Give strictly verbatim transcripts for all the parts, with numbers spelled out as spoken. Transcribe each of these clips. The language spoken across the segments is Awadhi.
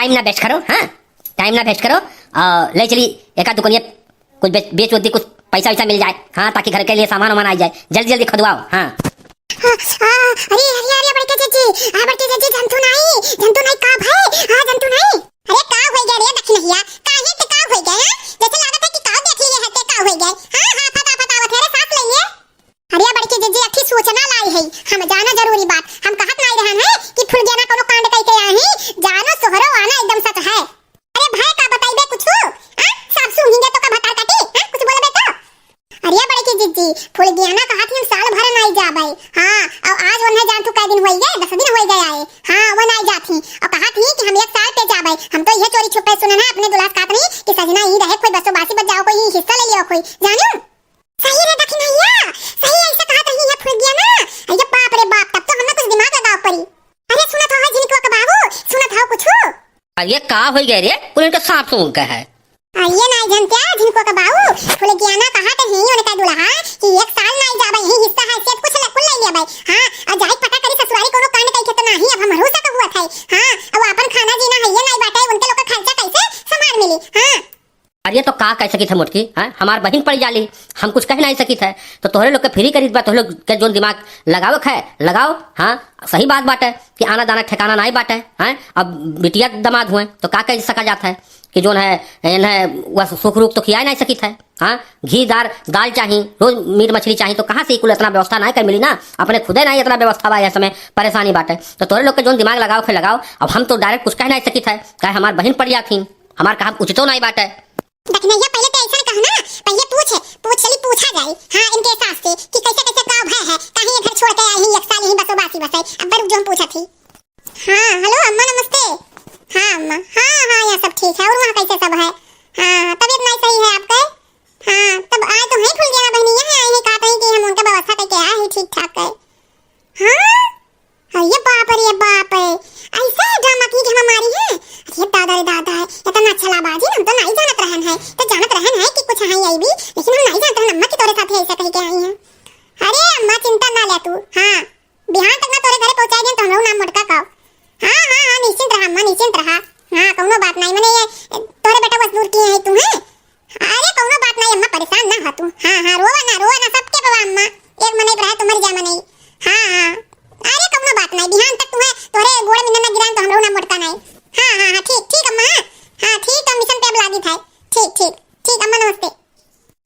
टाइम ना वेस्ट करो, हाँ, टाइम ना वेस्ट करो। और ले चली एक आध दुकनिया, कुछ बेच, बेच उच दी, कुछ पैसा वैसा मिल जाए, हाँ, ताकि घर के लिए सामान वामान आ जाए। जल्दी जल्दी खोदवाओ, हाँ। हाँ, हाँ, अरे, अरे, अरे, बड़के जीजी, आ, बड़के जीजी, जंतु नाई, जंतु नाई, का भय? हाँ, जंतु नाई। अरे, का होई गया रे दखिनहिया? काहे ते का होई गया, हाँ? जैसे लागत है कि का देख लिए है, ते का होई गया? हाँ, हाँ, फटाफट आवत है, अरे, सांस ले लिए। अरे, बड़के जीजी, अठी सूचना लाई है, हम जाना जरूरी बात। हम कहत नाई रहन है कि फुलगेना कोनो कांड कई के आही, जानो सोहरो आना एकदम सच है। अरे भाई, का बताइबे कुछ? हाँ, सब सुनिंगे तो का भतार काटी? हाँ, कुछ बोलबे तो? अरे बड़की जीजी, फुलगियाना कहत ही हम साल भर नाई जाबै। हाँ, और आज वो नहीं जान तू कै दिन होई गए, दस दिन होई गए आए। हाँ, वो नाई जात ही। और कहत ही कि हम एक साल पे जाबै। हम तो यह चोरी छुपे सुनन है अपने दुल्हा से कहत नहीं कि सजना ही रहे कोई बसो बासी बच जाओ, कोई हिस्सा ले लियो कोई। जानू? सही रे दखिनहिया, सही ऐसा कहत रही है फुलगियाना। अरे बाप रे बाप, तब तो हमने कुछ दिमाग लगाओ पड़ी। अरे सुनत हो झिनकुआ के बाबू, सुनत हो कुछ? अरे का होई गए रे? कुल इनका सांप सूंघ के है। अरे नाई जनत्या, झिनकुआ के बाऊ, फुलगियाना कहत ही उनका दुल्हा कि एक साल नाई जाबै, यही हिस्सा हैसियत कुछ ले, कुल ले लेबै। हाँ, और जाई पता करी ससुरारी कोनो कांड कई के तो नाही, अब हमरो से तो हुआ था। हाँ, अब अपन खाना जीना है ये नाई बाटे, उनके लोग का खर्चा कैसे संभाल मिली? हाँ। अरे तो का कह सकी थे मोटकी, हाँ? हमार बहिन पड़ जाली, हम कुछ कह नहीं सकी थे। तो तोहरे लोग के फ्री करीत बा, तोहरे लोग के जोन दिमाग लगावे के है, लगाओ। हाँ, सही बात बाटे कि आना जाना ठिकाना नाई बाटे, हैं? अब बिटिया दमाद हुए तो का कह सका जात है कि जोन है, इन्हें वह सुख रूख तो खिया नहीं सकी थे। हाँ, घी दार दाल चाही, रोज मीट मछली चाही, तो कहाँ से कुल इतना व्यवस्था नाई कर मिली ना? अपने खुदे नाई इतना व्यवस्था बा, यह समय परेशानी बाटे। तो तोहरे लोग के जोन दिमाग लगाओ के लगाओ, अब हम तो डायरेक्ट कुछ कह नहीं सकी थे, काहे हमार बहिन पड़ जात ही, हमार कहा उचितो नाई बाटे। दखिनहिया, पहले तो ऐसा कहा ना, पहले पूछे, पूछ चली पूछा जाए, हाँ, इनके सास से कि कैसे कैसे का भय है, काहे ये घर छोड़ के आई ही, एक साल यहीं बसो बासी बसे। अब रुक जो हम पूछत ही। हाँ, हेलो अम्मा, नमस्ते। हाँ अम्मा, हाँ, हाँ, यहाँ सब ठीक है। और वहाँ कैसे सब है? हाँ, तबीयत नहीं सही है आपके? हाँ, तब आए तो हैं फुलगियाना बहिनी, यहाँ आए हैं, कहत हैं कि हम उनका व्यवस्था करके आए हैं ठीक ठाक है। हाँ, अरे बाप रे बाप, ऐसा ड्रामा की कि हम मारी है। अरे दादा रे दादा, इतना अच्छा लाबाजी हम तो नहीं जानत रहन है। तो जानत रहन है कि कुछ है आई भी, लेकिन हम नहीं जानत रहन अम्मा कि तोरे साथ ऐसा कह के आई है। अरे अम्मा चिंता ना ले तू, हाँ, बिहान तक ना तोरे घरे पहुँचा दियन तो हम लोग ना मोटका खाओ। हाँ, हाँ, हाँ, निश्चिंत रहा अम्मा, निश्चिंत रहा। हाँ, कौनो बात नहीं, मने ये तोरे बेटा बस दूर किए हैं तू, हैं? अरे कौनो बात नहीं अम्मा, परेशान ना हो तू। हाँ, हाँ, रोवा ना, रोवा ना, सबके रोवा अम्मा, एक मनई पर है तो मर जा मनई। हाँ, हाँ, अरे कौनो बात नहीं, बिहान तक तुम्हें तोरे गोड़ में ना गिरान तो हम लोग ना मोटका नहीं। हाँ, हाँ, हाँ, ठीक, ठीक अम्मा, हाँ, हाँ, ठीक, तो मिशन पे अब लागी था। ठीक, ठीक, ठीक अम्मा, नमस्ते।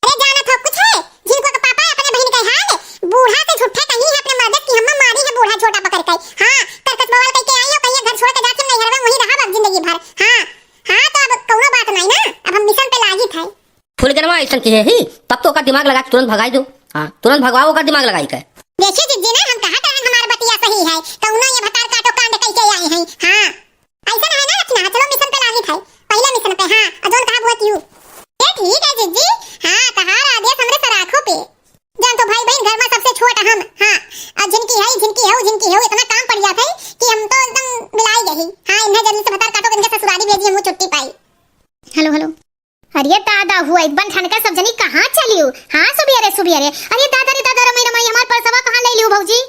अरे जाना था कुछ है, झिनकुआ के पापा अपने बहन के हाल, बूढ़ा से झूठे कहीं है अपने मर्द की, हम मारी है बूढ़ा छोटा पकड़ के। हाँ, तरकस बवाल करके आई हो, कहीं घर छोड़ के जाके नहीं हरवे, वहीं रहा अब जिंदगी भर। हाँ, हाँ, तो अब कौनो बात नहीं ना, अब हम मिशन पे लागी था। फुलगेनवा ऐसन की है ही, तब तो ओकर दिमाग लगा के तुरंत भगाई दो। हाँ, तुरंत भगवाओ ओकर दिमाग लगाई के। देखिए जिज्जी ना, हम कहा था हमार बतिया सही है, कौनो ये भतार काटो कांड कई के आई हैं। हाँ, ऐसा ना है ना रचना, चलो मिशन पे लागी था, पहले मिशन पे। हाँ, अजोन कहा बुआ क्यों? ये ठीक है जिज्जी, हाँ, तहार आदेश हमरे सराखों पे। जान तो भाई बहन घर में सबसे छोट हम, हाँ, और जिनकी है, जिनकी है, जिनकी है, इतना काम पड़ जाता है कि हम तो एकदम मिलाई गई। हाँ, इन्हें जल्दी से भतार काटो, इनके ससुराली भेजी, हम छुट्टी पाई। हेलो, हेलो। अरे दादा, हुआ एक बन ठनका सब जनी कहाँ चलियो? हाँ, सुबियरे, सुबियरे। अरे दादा रे दादा, रमाई, रमाई, हमार परसवा कहाँ ले लियो भौजी?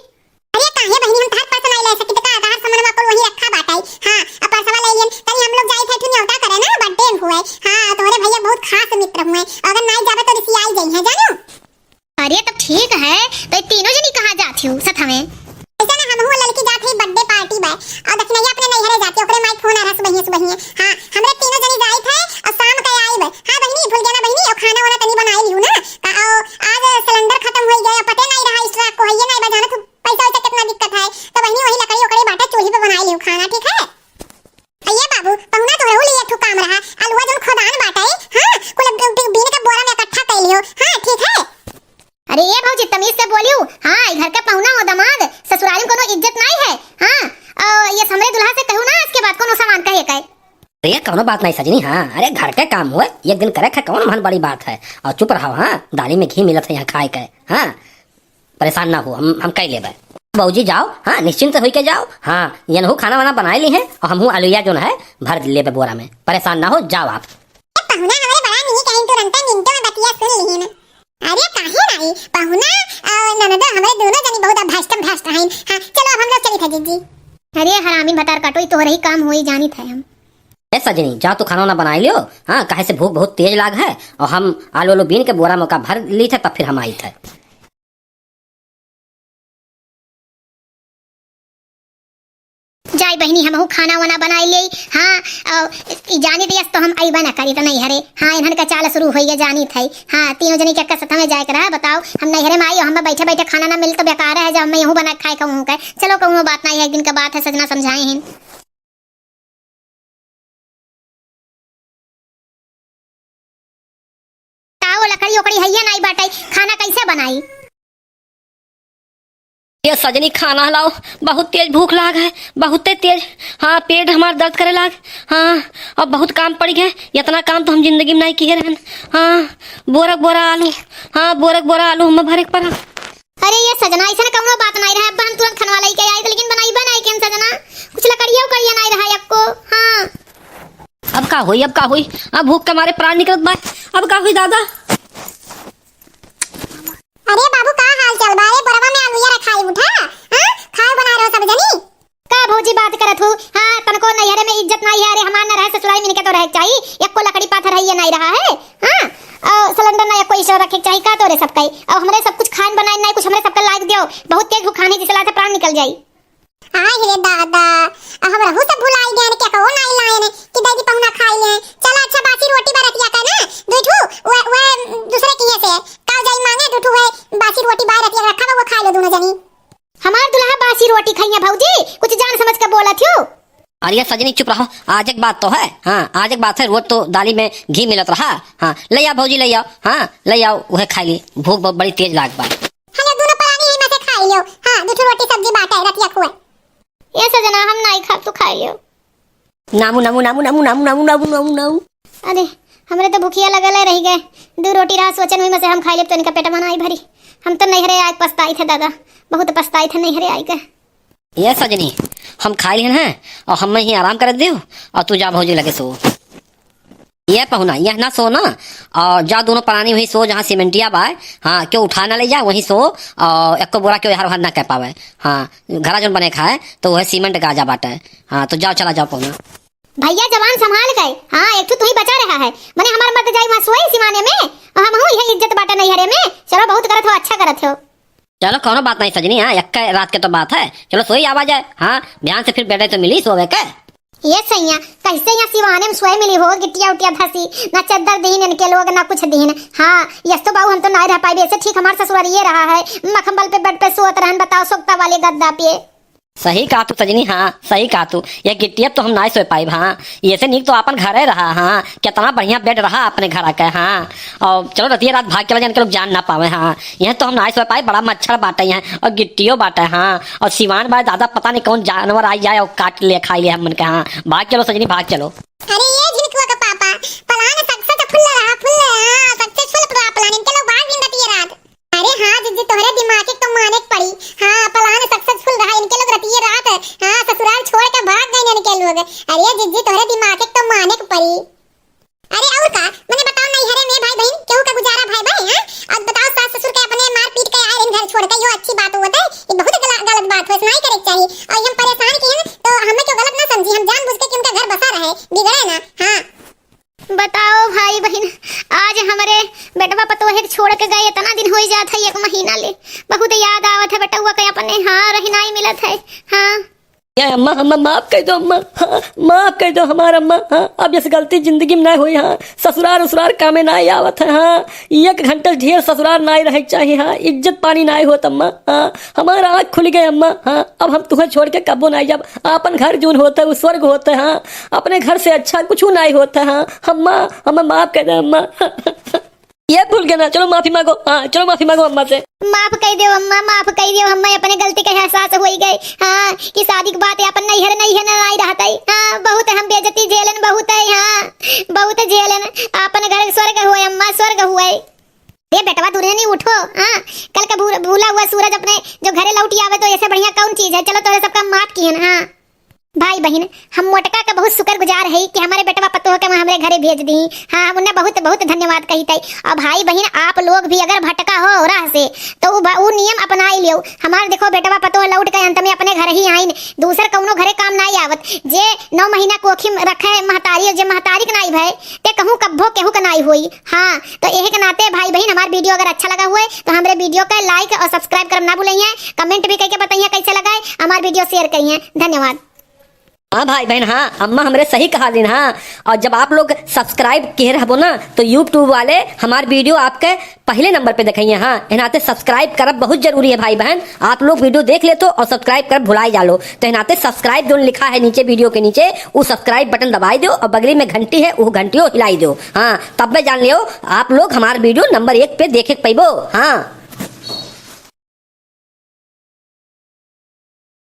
अरे काहे बहिनी, हम तहार पर्स नाई ले सकी, त का तहार सामान मा कुल वहीं रखा बाटे। हाँ, अब परसवा ले लियन, तनी हम लोग जाई थे, ठुनियौता करे ना, बर्थडे हुए। हाँ, तोहरे भैया बहुत खास मित्र हुए, अगर नाई जाबे तो रिसियाई जाई है, जानू। अरे तब ठीक है, तो ये तीनों जनी कहाँ जात हो साथ में? ऐसा ना, हम हुआ लड़की जात है बर्थडे पार्टी बा, और दखिनैया अपने नैहरे जाती, ओकरे माई फोन आ रहा सुबहिए सुबहिए। हाँ, हमरे तीनों जनी जाई थे, और शाम के आई बा। हाँ बहिनी, भूल गया ना बहिनी, और खाना वाना तनी बनाई लियो ना, का, और आज सिलेंडर खत्म हो गया, पते नहीं रहा, स्टॉक को है ये नहीं बा, जाना तू पैसा वैसा कितना दिक्कत है, तो बहिनी वही लकड़ी उकड़ी बाटे, चूल्ही पे बनाई लियो खाना, ठीक है? अये बाबू, पहुना तोहरहू लिए एक ठो काम रहा, अलुआ जौन खोदान बाटे, हाँ, कुल बी-, बी-, बीन के बोरा में इकट्ठा कर लियो, हाँ, ठीक है? अरे ए भौजी, तमीज से बोलियो, हाँ, ई घर के पहुना हो दमाद, ससुरारी में कोनो इज्जत नाई है, हाँ, अ, ये हमरे दुल्हा से कहू ना, इसके बाद कोनो सामान कहे के। अरे कौनो बात नहीं सजनी, हाँ, अरे घर के काम हुए, एक दिन करे के कौन महन बड़ी बात है, और चुप रहो, हाँ, दाली में घी मिलत है यहाँ खाए के, हाँ, परेशान ना हो, हम, हम कई लेबे। भौजी जाओ, हाँ, निश्चिंत होई के जाओ, हाँ, यनहू खाना वाना बनाए ली है, और हमहू अलुइया जौन है, भर लेबे बोरा में, परेशान ना हो, जाओ आप। ए, पहुना हमरे बड़ा नीक है, तुरंते मिनटों में बतिया सुन ली है ना। अरे काहे नाई, पहुना, अ, ननदो हमरे दोनों जनी बहुत भ्रष्ट, भ्रष्ट हैं। हाँ, चलो अब हम लोग चली थे जिज्जी। अरे हरामी भतार काटो, ई तोहरे ही काम होई जानी थे हम। ए सजनी, जा तू खाना वाना बनाइ लियो, हाँ, काहे से भूख बहुत तेज लाग है, और हम आलू आलू बीन के बोरा में का भर ली थे, तब फिर हम आई थे। जाई बहिनी, हमहू खाना वाना बनाइ लेई। हाँ, और ई जानी दियस तो हम अइबे ना करी त नैहरे। हाँ, इन्हन का चाल शुरू होइए जानी थे। हाँ, तीनों जनी के एक साथ में जाए के रहा, बताओ, हम नैहरे में आई और हमें बैठे बैठे खाना ना मिल तो बेकार है, जब हमें यहू बना के खाए कहूँ के। चलो, कहूँ बात नहीं है, एक दिन का बात है, सजना समझाए हैं। ताओ लकड़ी ओकड़ी हइये नाई बाटइ, खाना कइसे बनाई? ए सजनी, खाना लाओ, बहुत तेज भूख लाग है, बहुते तेज। हाँ, पेट हमार दर्द करे लाग। हाँ, अब बहुत काम पड़ि गए, इतना काम तो हम जिंदगी में नाई किहे रहन। हाँ, बोरा क बोरा आलू, हाँ, बोरा क बोरा आलू हम भरे के पड़ा। अरे ए सजना, अइसन कउनो बात नाई रहा, अब हम तुरंत खनवा लइके आइत, लेकिन बनइबे नाई केन सजना, कुछ लकड़िया उकड़िया नाई रहा एक्को। हाँ। अब का होई, अब का होई? अब भूख के मारे प्राण निकलत बा। अब का होई दादा? अरे बाबू, का हाल चाल बा? अरे बोरवा में आलूया रखाई उठा, हाँ? खाए बनाए रहो सब जनी। का भौजी बात करत हू? हाँ, तनको नैहरे में इज्जत नाई है। अरे हमार न रहे ससुराल में इनके तो रहे के चाही। एक्को लकड़ी पाथर है ये नाई रहा है। हाँ, और सिलेंडर ना एक्को इस रखे के चाही का तोरे सबके? और हमरे सब कुछ खान बनाए नाई, कुछ हमरे सबके लाग दियो। बहुत तेज भूखानी जिसला से प्राण निकल जाई। आय रे दादा, आ हमरहू सब भुलाई गए, केकरो नाई लाएन कि दीदी पहुना खाई ले। चला अच्छा, बासी रोटी बा रतिया का ना, दुई ठू, वे, वे दूसरे किहे से, का जाई मांगे, दुई ठू वे बासी रोटी बा रतिया रखा बा, वो खाई लो दोनों जनी। हमार दुल्हा बासी रोटी खइया भौजी, कुछ जान समझ के बोलत हो। अरे सजनी चुप रहो, आज एक बात तो है, हाँ, आज एक बात है, रोज तो दाली में घी मिलत रहा, हाँ, ले आओ भौजी, ले आओ, हाँ, ले आओ, वह खाई ली, भूख ब-, बड़ी तेज लाग बा। हेलो, दोनों परानी ही में से खाई लियो। हाँ, दू ठो रोटी सब्जी बाटे, रतिया खुए। ए सजना, हम नाई खाब, तू खाई लियो। नामू, नामू, नामू। अरे, हमरे तो भुखिया लगल है, रहि गए। दू रोटी रहा, सोचन वही में से हम खाई लेब, तो इनका पेट में नाई भरी। हम तो नैहरे आए पछताई थे दादा, बहुत पछताई थे नैहरे आए के। ए सजनी, हम खाई लेन है, और हम ही आराम करे देव, और तू जा भौजी लगे सो। ए पहुना, यह ना सो ना, और जा दोनों परानी वहीं सो जहाँ सीमेंटिया बाय, हाँ, क्यों उठा ना ले जाए, वहीं सो, और एको बोरा क्यों हर हर ना कह पावे। हाँ, घरा जौन बने खाए, तो वह सीमेंट का जा बाटे। हाँ, तो जाओ, चला जाओ पहुना। भैया जवान संभाल गए, हाँ, एक ठो तू ही बचा रहा है, मने हमार मर्द जाई वहाँ सोए सिवाने में, और हम हूँ यह इज्जत बाटे नैहरे में। चलो, बहुत करत हो, अच्छा करत हो। चलो, कौनो बात नहीं सजनी, हाँ, एक रात के तो बात है, चलो सोई आवा जाए, हाँ, ध्यान से फिर बेटे तो मिली सोवे के। ए सैया, कैसे यहाँ सिवाने में सोए मिली हो, गिट्टिया उट्टिया धसी, ना चद्दर दीन इनके लोग, ना कुछ दीन। हाँ, यस तो बाऊ, हम तो नाई रह पाइबे, ऐसे ठीक हमार ससुरारिये रहा है, मखमल पे बेड पे सोत रहन, बताओ, सोकता वाले गद्दा पे। सही कहा तू सजनी, हाँ, सही कहा तू, ये गिट्टिया तो हम नाई सोए पाइब, हाँ, ये से नीक तो अपन घरे रहा, हाँ, कितना बढ़िया बेड रहा अपने घर के, हाँ, और चलो रतिया रात भाग चला जाए, इनके लोग जान ना पावे, हाँ, यह तो हम नाई सोए पाइब, बड़ा मच्छर बाटे यहाँ, और गिट्टियो बाटे, हाँ, और सिवान बा दादा, पता नहीं कौन जानवर आई जाए और काट ले, खाई ले हमन के। हाँ, भाग चलो सजनी, भाग चलो। अरे ए झिनकुआ के पापा, plan successful रहा, full, हाँ, successful रहा plan, इनके लोग भाग बिन रतिये रात। अरे हाँ जिज्जी, तोहरे दिमाग के तो माने के पड़ी। हाँ, plan successful रहा, इनके लोग रतिये रात, हाँ, ससुराल छोड़ के भाग गए इनके लोग। अरे जिज्जी, तोहरे दिमाग के तो माने के पड़ी। अरे और का, मने बताओ, नैहरे में भाई बहन केहू का गुजारा भाई भाई, हैं? और बताओ, सास ससुर के अपने मार पीट के आए इन घर छोड़ के, यो अच्छी बात होत है? ये बहुत गला-, गलत बात हो, ऐसा नहीं करे के चाहिए। और ये हम परेशान की हैं, तो हमें क्यों गलत ना समझी, हम जानबूझ के कि उनका घर बसा रहे, बिगड़े ना। हाँ। बताओ भाई बहन, आज हमरे बेटवा पतोहे के छोड़ के गए, इतना दिन हो ही जात है, एक महीना ले। बहुत याद आवत है बेटवा के अपने, हाँ, रही नहीं मिलत है। हाँ। ए अम्मा, अम्मा, माफ कर दो अम्मा, हाँ, माफ कर दो हमार अम्मा, हाँ, अब यस गलती जिंदगी में नाई होई, हाँ, ससुरार उसुरार कामे नाई आवत है, हाँ, एक घंटा ढेर ससुरार नाई रहे के चाही, हाँ, इज्जत पानी नाई होत अम्मा, हाँ, हमार आँख खुल गए अम्मा, हाँ, अब हम तुहे छोड़ के कब्बो नाई जाब, आपन घर जौन होत है, उ स्वर्ग होत है, हाँ, अपने घर से अच्छा कुछ नाई होत है, हाँ, अम्मा, हमें माफ कर दे अम्मा। ये भूल गए ना, चलो माफी मांगो, हाँ, चलो माफी मांगो अम्मा से। माफ कर दो अम्मा, माफ कर दो, हमें अपने गलती का एहसास हो ही गए। हाँ, कि शादी के बाद अपन नैहर, नैहर ना आई रहत है। हाँ, बहुत हम बेइज्जती झेलन, बहुत है, हाँ, बहुत झेलन। अपन घर स्वर्ग हुए अम्मा, स्वर्ग हुए। ए बेटवा, दूरे नहीं उठो, हाँ, कल का भूल-, भूला हुआ सूरज अपने जो घरे लौटी आवे तो ऐसे बढ़िया कौन चीज है? चलो, तोरे सबका माफ किहन, हाँ। भाई बहिन, हम मोटका के बहुत शुक्रगुजार हई कि हमरे बेटवा पतोह के वहाँ हमरे घरे भेज दी। हाँ, हम उन्हें बहुत बहुत धन्यवाद कहित हई। और भाई बहिन, आप लोग भी अगर भटका हो राह से, तो उ भ-, उ नियम अपनाई लियो। हमार देखो, बेटवा पतोह लौट के अंत में अपने घर ही आइन, दूसर कौनो घरे काम नाई आवत। जे नौ महीना कोखी में रखे महतारी, जे महतारी के नाई भय, ते कहूँ कब्बो केहू के नाई होई। हाँ, तो यही के नाते भाई बहिन, हमार video अगर अच्छा लगा हुए तो हमरे video के like और subscribe करब ना भूलइहें, comment भी कइके बतइहें कैसे लगा है, हमार video share करिहें। धन्यवाद। हाँ भाई बहन, हाँ, अम्मा हमरे सही कहा दिन, हाँ। और जब आप लोग subscribe किहे रहबो ना, तो YouTube वाले हमार video आपके पहले number पे देखइहें, हाँ। एनाते subscribe करब बहुत जरूरी है भाई बहन। आप लोग video देख लेतो और subscribe करब भुलाए जालो, तो एनाते subscribe जोन लिखा है नीचे video के नीचे, उ subscribe button दबाई दो और बगली में घंटी है, उ घंटियो हिलाई दो, हाँ। तब में जान लियो आप लोग हमार video number एक पे देखे के पइबो, हाँ।